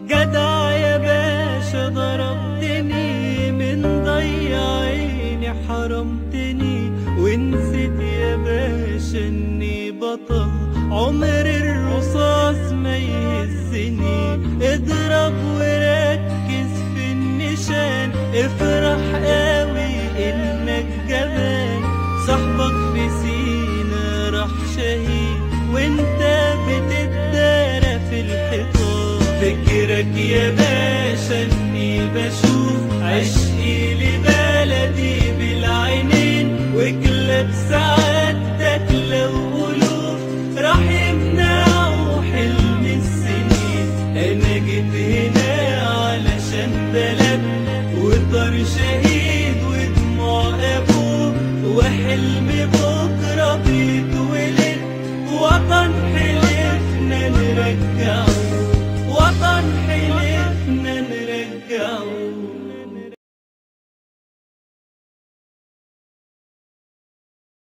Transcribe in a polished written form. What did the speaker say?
جدع يا باشا ضربتني، من ضيع عيني حرمتني، ونسيت يا باشا اني بطل، عمر الرصاص ما يهزني. اضرب وركز في النشان، افرح قوي انك جبان، صاحبك في سينا راح شهيد، وانت بتتدارى في الحيطان. فكرك يا باشا اني بشوف عشقي لبلدي بالعينين، وكلاب سعادتك لو ألوف راح يمنعوا حلم السنين. انا جيت هنا علشان بلد، وطار شهيد ودموع ابوه، وحلم